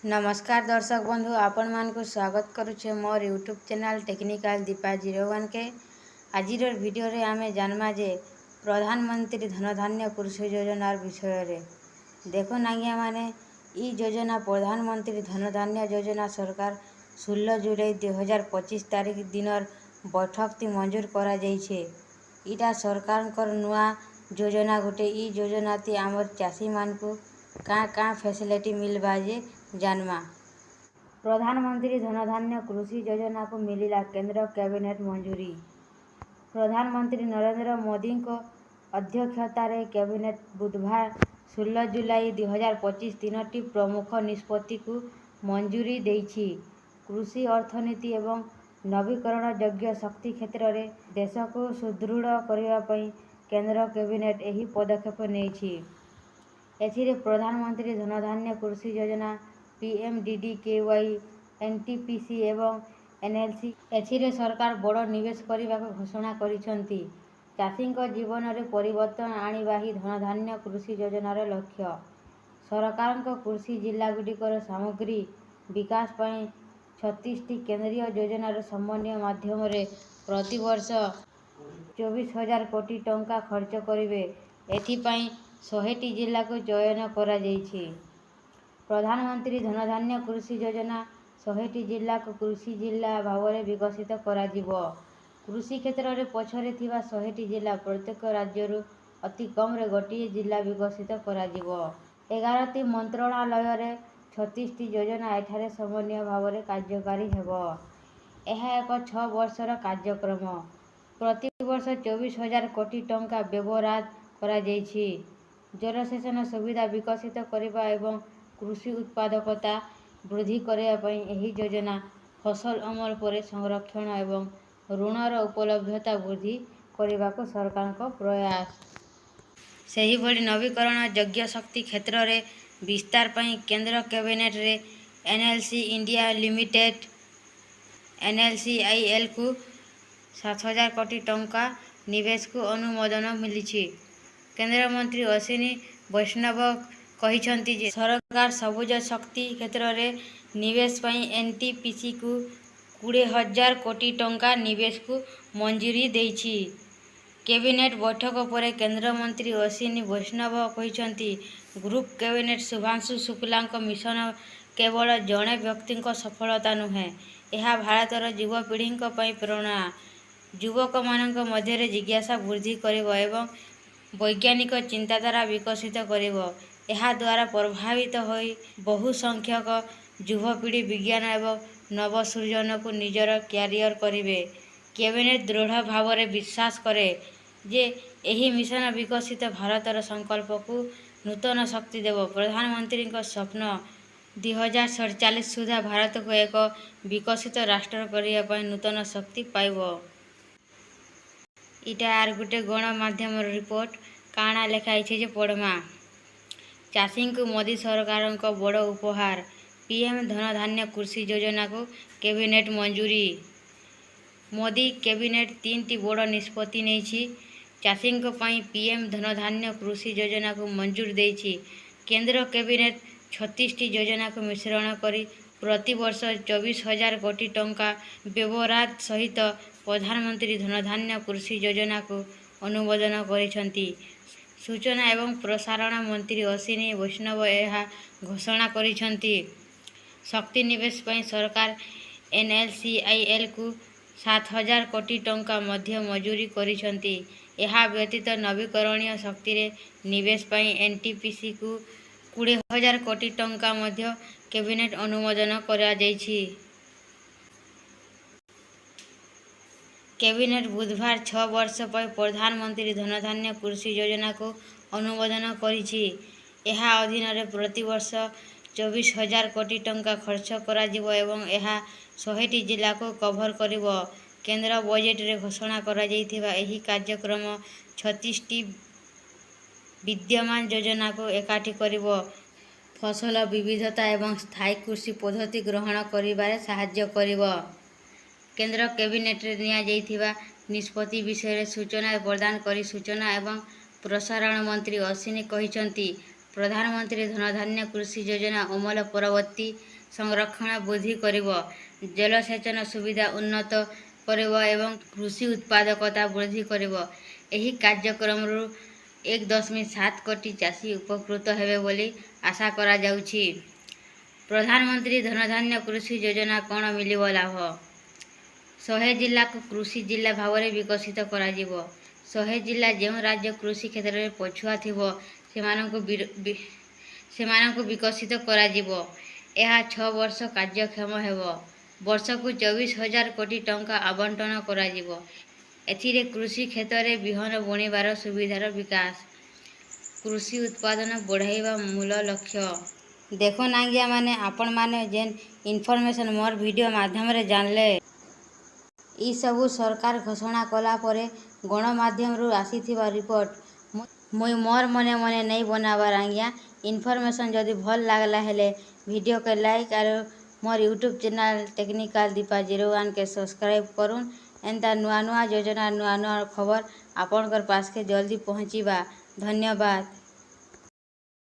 ନମସ୍କାର ଦର୍ଶକ ବନ୍ଧୁ, ଆପଣମାନଙ୍କୁ ସ୍ୱାଗତ କରୁଛେ ମୋର ୟୁଟ୍ୟୁବ୍ ଚ୍ୟାନେଲ୍ ଟେକ୍ନିକାଲ୍ ଦୀପା 01 କେ। ଆଜିର ଭିଡ଼ିଓରେ ଆମେ ଜାନମା ଯେ ପ୍ରଧାନମନ୍ତ୍ରୀ ଧନଧାନ୍ୟ କୃଷି ଯୋଜନାର ବିଷୟରେ। ଦେଖୁନ୍ ଆଜ୍ଞାମାନେ, ଇ ଯୋଜନା ପ୍ରଧାନମନ୍ତ୍ରୀ ଧନଧାନ୍ୟ ଯୋଜନା ସରକାର 16 ଜୁଲାଇ 2025 ତାରିଖ ଦିନର ବୈଠକଟି ମଞ୍ଜୁର କରାଯାଇଛେ। ଇଟା ସରକାରଙ୍କର ନୂଆ ଯୋଜନା ଗୋଟେ। ଇ ଯୋଜନାତି ଆମର ଚାଷୀମାନଙ୍କୁ କାଁ କାଁ ଫେସିଲିଟି ମିଲବା ଯେ ଜାନମା। ପ୍ରଧାନମନ୍ତ୍ରୀ ଧନଧାନ୍ୟ କୃଷି ଯୋଜନାକୁ ମିଳିଲା କେନ୍ଦ୍ର କ୍ୟାବିନେଟ ମଞ୍ଜୁରୀ। ପ୍ରଧାନମନ୍ତ୍ରୀ ନରେନ୍ଦ୍ର ମୋଦିଙ୍କ ଅଧ୍ୟକ୍ଷତାରେ କ୍ୟାବିନେଟ ବୁଧବାର 16 ଜୁଲାଇ 2025 ତିନୋଟି ପ୍ରମୁଖ ନିଷ୍ପତ୍ତିକୁ ମଞ୍ଜୁରୀ ଦେଇଛି। କୃଷି ଅର୍ଥନୀତି ଏବଂ ନବୀକରଣ ଯୋଗ୍ୟ ଶକ୍ତି କ୍ଷେତ୍ରରେ ଦେଶକୁ ସୁଦୃଢ଼ କରିବା ପାଇଁ କେନ୍ଦ୍ର କ୍ୟାବିନେଟ ଏହି ପଦକ୍ଷେପ ନେଇଛି। ଏଥିରେ ପ୍ରଧାନମନ୍ତ୍ରୀ ଧନଧାନ୍ୟ କୃଷି ଯୋଜନା, ପିଏମଡିଡିକେୱାଇ, ଏନଟିପିସି ଏବଂ ଏନଏଲସି। ଏଥିରେ ସରକାର ବଡ଼ ନିବେଶ କରିବାକୁ ଘୋଷଣା କରିଛନ୍ତି। ଚାଷୀଙ୍କ ଜୀବନରେ ପରିବର୍ତ୍ତନ ଆଣିବା ହିଁ ଧନଧାନ୍ୟ କୃଷି ଯୋଜନାର ଲକ୍ଷ୍ୟ। ସରକାରଙ୍କ କୃଷି ଜିଲ୍ଲାଗୁଡ଼ିକର ସାମଗ୍ରିକ ବିକାଶ ପାଇଁ 36ଟି କେନ୍ଦ୍ରୀୟ ଯୋଜନାର ସମନ୍ୱୟ ମାଧ୍ୟମରେ ପ୍ରତିବର୍ଷ 24,000 କୋଟି ଟଙ୍କା ଖର୍ଚ୍ଚ କରିବେ। ଏଥିପାଇଁ 100ଟି ଜିଲ୍ଲାକୁ ଚୟନ କରାଯାଇଛି। ପ୍ରଧାନମନ୍ତ୍ରୀ ଧନଧାନ୍ୟ କୃଷି ଯୋଜନା 100ଟି ଜିଲ୍ଲାକୁ କୃଷି ଜିଲ୍ଲା ଭାବରେ ବିକଶିତ କରାଯିବ। କୃଷି କ୍ଷେତ୍ରରେ ପଛରେ ଥିବା 100ଟି ଜିଲ୍ଲା, ପ୍ରତ୍ୟେକ ରାଜ୍ୟରୁ ଅତି କମରେ ଗୋଟିଏ ଜିଲ୍ଲା ବିକଶିତ କରାଯିବ। 11ଟି ମନ୍ତ୍ରଣାଳୟରେ 36ଟି ଯୋଜନା ଏଠାରେ ସମନ୍ୱୟ ଭାବରେ କାର୍ଯ୍ୟକାରୀ ହେବ। ଏହା ଏକ 6 ବର୍ଷର କାର୍ଯ୍ୟକ୍ରମ। ପ୍ରତିବର୍ଷ 24,000 କୋଟି ଟଙ୍କା ବ୍ୟୟବରାଦ କରାଯାଇଛି। ଜଳସେଚନ ସୁବିଧା ବିକଶିତ କରିବା ଏବଂ କୃଷି ଉତ୍ପାଦକତା ବୃଦ୍ଧି କରିବା ପାଇଁ ଏହି ଯୋଜନା ଫସଲ ଅମଳ ପରେ ସଂରକ୍ଷଣ ଏବଂ ଋଣର ଉପଲବ୍ଧତା ବୃଦ୍ଧି କରିବାକୁ ସରକାରଙ୍କ ପ୍ରୟାସ। ସେହିଭଳି ନବୀକରଣ ଯୋଗ୍ୟ ଶକ୍ତି କ୍ଷେତ୍ରରେ ବିସ୍ତାର ପାଇଁ କେନ୍ଦ୍ର କ୍ୟାବିନେଟରେ ଏନଏଲସି ଇଣ୍ଡିଆ ଲିମିଟେଡ୍, ଏନଏଲସିଆଇଏଲକୁ 7,000 କୋଟି ଟଙ୍କା ନିବେଶକୁ ଅନୁମୋଦନ ମିଳିଛି। କେନ୍ଦ୍ରମନ୍ତ୍ରୀ ଅଶ୍ୱିନୀ ବୈଷ୍ଣବ କହିଛନ୍ତି ଯେ ସରକାର ସବୁଜ ଶକ୍ତି କ୍ଷେତ୍ରରେ ନିବେଶ ପାଇଁ ଏନଟିପିସିକୁ 20,000 କୋଟି ଟଙ୍କା ନିବେଶକୁ ମଞ୍ଜୁରୀ ଦେଇଛି। କ୍ୟାବିନେଟ ବୈଠକ ପରେ କେନ୍ଦ୍ରମନ୍ତ୍ରୀ ଅଶ୍ୱିନୀ ବୈଷ୍ଣବ କହିଛନ୍ତି, ଗ୍ରୁପ କ୍ୟାପ୍ଟେନ ଶୁଭାଂଶୁ ଶୁକ୍ଲାଙ୍କ ମିଶନ କେବଳ ଜଣେ ବ୍ୟକ୍ତିଙ୍କ ସଫଳତା ନୁହେଁ, ଏହା ଭାରତର ଯୁବପିଢ଼ିଙ୍କ ପାଇଁ ପ୍ରେରଣା। ଯୁବକମାନଙ୍କ ମଧ୍ୟରେ ଜିଜ୍ଞାସା ବୃଦ୍ଧି କରିବ ଏବଂ ବୈଜ୍ଞାନିକ ଚିନ୍ତାଧାରା ବିକଶିତ କରିବ। ଏହା ଦ୍ୱାରା ପ୍ରଭାବିତ ହୋଇ ବହୁ ସଂଖ୍ୟକ ଯୁବପିଢ଼ି ବିଜ୍ଞାନ ଏବଂ ନବସୃଜନକୁ ନିଜର କ୍ୟାରିୟର କରିବେ। କ୍ୟାବିନେଟ ଦୃଢ଼ ଭାବରେ ବିଶ୍ୱାସ କରେ ଯେ ଏହି ମିଶନ ବିକଶିତ ଭାରତର ସଂକଳ୍ପକୁ ନୂତନ ଶକ୍ତି ଦେବ, ପ୍ରଧାନମନ୍ତ୍ରୀଙ୍କ ସ୍ୱପ୍ନ 2047 ସୁଦ୍ଧା ଭାରତକୁ ଏକ ବିକଶିତ ରାଷ୍ଟ୍ର କରିବା ପାଇଁ ନୂତନ ଶକ୍ତି ପାଇବ। ଇଟା ଆର୍ ଗୁଟେ ଗଣମାଧ୍ୟମର ରିପୋର୍ଟ। କାଣା ଲେଖା ହେଇଛେ ଯେ ପଢ଼ମା। ଚାଷୀଙ୍କୁ ମୋଦି ସରକାରଙ୍କ ବଡ଼ ଉପହାର, ପିଏମ୍ ଧନଧାନ୍ୟ କୃଷି ଯୋଜନାକୁ କ୍ୟାବିନେଟ ମଞ୍ଜୁରୀ। ମୋଦି କ୍ୟାବିନେଟ ତିନିଟି ବଡ଼ ନିଷ୍ପତ୍ତି ନେଇଛି। ଚାଷୀଙ୍କ ପାଇଁ ପିଏମ୍ ଧନଧାନ୍ୟ କୃଷି ଯୋଜନାକୁ ମଞ୍ଜୁର ଦେଇଛି। କେନ୍ଦ୍ର କ୍ୟାବିନେଟ 36ଟି ଯୋଜନାକୁ ମିଶ୍ରଣ କରି ପ୍ରତିବର୍ଷ 24,000 କୋଟି ଟଙ୍କା ବ୍ୟୟବରାଦ ସହିତ ପ୍ରଧାନମନ୍ତ୍ରୀ ଧନଧାନ୍ୟ କୃଷି ଯୋଜନାକୁ ଅନୁମୋଦନ କରିଛନ୍ତି। ସୂଚନା ଏବଂ ପ୍ରସାରଣ ମନ୍ତ୍ରୀ ଅଶ୍ୱିନୀ ବୈଷ୍ଣବ ଏହା ଘୋଷଣା କରିଛନ୍ତି। ଶକ୍ତି ନିବେଶ ପାଇଁ ସରକାର ଏନଏଲସିଆଇଏଲକୁ 7,000 କୋଟି ଟଙ୍କା ମଧ୍ୟ ମଞ୍ଜୁରୀ କରିଛନ୍ତି। ଏହା ବ୍ୟତୀତ ନବୀକରଣୀୟ ଶକ୍ତିରେ ନିବେଶ ପାଇଁ ଏନଟିପିସିକୁ 20,000 କୋଟି ଟଙ୍କା ମଧ୍ୟ କ୍ୟାବିନେଟ ଅନୁମୋଦନ କରାଯାଇଛି। କ୍ୟାବିନେଟ ବୁଧବାର 6 ବର୍ଷ ପାଇଁ ପ୍ରଧାନମନ୍ତ୍ରୀ ଧନଧାନ୍ୟ କୃଷି ଯୋଜନାକୁ ଅନୁମୋଦନ କରିଛି। ଏହା ଅଧୀନରେ ପ୍ରତିବର୍ଷ 24,000 କୋଟି ଟଙ୍କା ଖର୍ଚ୍ଚ କରାଯିବ ଏବଂ ଏହା 100ଟି ଜିଲ୍ଲାକୁ କଭର କରିବ। କେନ୍ଦ୍ର ବଜେଟରେ ଘୋଷଣା କରାଯାଇଥିବା ଏହି କାର୍ଯ୍ୟକ୍ରମ 36ଟି ବିଦ୍ୟମାନ ଯୋଜନାକୁ ଏକାଠି କରିବ, ଫସଲ ବିବିଧତା ଏବଂ ସ୍ଥାୟୀ କୃଷି ପଦ୍ଧତି ଗ୍ରହଣ କରିବାରେ ସାହାଯ୍ୟ କରିବ। କେନ୍ଦ୍ର କ୍ୟାବିନେଟରେ ନିଆଯାଇଥିବା ନିଷ୍ପତ୍ତି ବିଷୟରେ ସୂଚନା ପ୍ରଦାନ କରି ସୂଚନା ଏବଂ ପ୍ରସାରଣ ମନ୍ତ୍ରୀ ଅଶ୍ୱିନୀ କହିଛନ୍ତି, ପ୍ରଧାନମନ୍ତ୍ରୀ ଧନଧାନ୍ୟ କୃଷି ଯୋଜନା ଅମଳ ପରବର୍ତ୍ତୀ ସଂରକ୍ଷଣ ବୃଦ୍ଧି କରିବ, ଜଳସେଚନ ସୁବିଧା ଉନ୍ନତ କରିବ ଏବଂ କୃଷି ଉତ୍ପାଦକତା ବୃଦ୍ଧି କରିବ। ଏହି କାର୍ଯ୍ୟକ୍ରମରୁ 1.7 କୋଟି ଚାଷୀ ଉପକୃତ ହେବେ ବୋଲି ଆଶା କରାଯାଉଛି। ପ୍ରଧାନମନ୍ତ୍ରୀ ଧନଧାନ୍ୟ କୃଷି ଯୋଜନା କ'ଣ ମିଳିବ ଲାଭ? 100 ଜିଲ୍ଲାକୁ କୃଷି ଜିଲ୍ଲା ଭାବରେ ବିକଶିତ କରାଯିବ। 100 ଜିଲ୍ଲା, ଯେଉଁ ରାଜ୍ୟ କୃଷି କ୍ଷେତ୍ରରେ ପଛୁଆ ଥିବ, ସେମାନଙ୍କୁ ବିକଶିତ କରାଯିବ। ଏହା 6 ବର୍ଷ କାର୍ଯ୍ୟକ୍ଷମ ହେବ। ବର୍ଷକୁ 24,000 କୋଟି ଟଙ୍କା ଆବଣ୍ଟନ କରାଯିବ। ଏଥିରେ କୃଷି କ୍ଷେତ୍ରରେ ବିହନ ବୁଣିବାର ସୁବିଧାର ବିକାଶ, କୃଷି ଉତ୍ପାଦନ ବଢ଼ାଇବା ମୂଳ ଲକ୍ଷ୍ୟ। ଦେଖୁନ୍ ଆଜ୍ଞା ମାନେ, ଆପଣମାନେ ଯେନ୍ ଇନଫର୍ମେସନ୍ ମୋର୍ ଭିଡ଼ିଓ ମାଧ୍ୟମରେ ଜାଣିଲେ, ଇସବୁ ସରକାର ଘୋଷଣା କଲା ପରେ ଗଣମାଧ୍ୟମରୁ ଆସିଥିବା ରିପୋର୍ଟ। ମୁଇଁ ମୋର୍ ମନେ ମନେ ନେଇ ବନାବାର୍ ଆଜ୍ଞା। ଇନଫର୍ମେସନ୍ ଯଦି ଭଲ୍ ଲାଗ୍ଲା ହେଲେ ଭିଡ଼ିଓକେ ଲାଇକ୍ ଆରୁ ମୋର୍ ୟୁଟ୍ୟୁବ୍ ଚ୍ୟାନେଲ୍ ଟେକ୍ନିକାଲ୍ ଦୀପା 01କେ ସବସ୍କ୍ରାଇବ୍ କରୁନ୍। ଏନ୍ତା ନୂଆ ନୂଆ ଯୋଜନା, ନୂଆ ନୂଆ ଖବର ଆପଣଙ୍କର ପାସ୍କେ ଜଲ୍ଦି ପହଞ୍ଚିବା। ଧନ୍ୟବାଦ।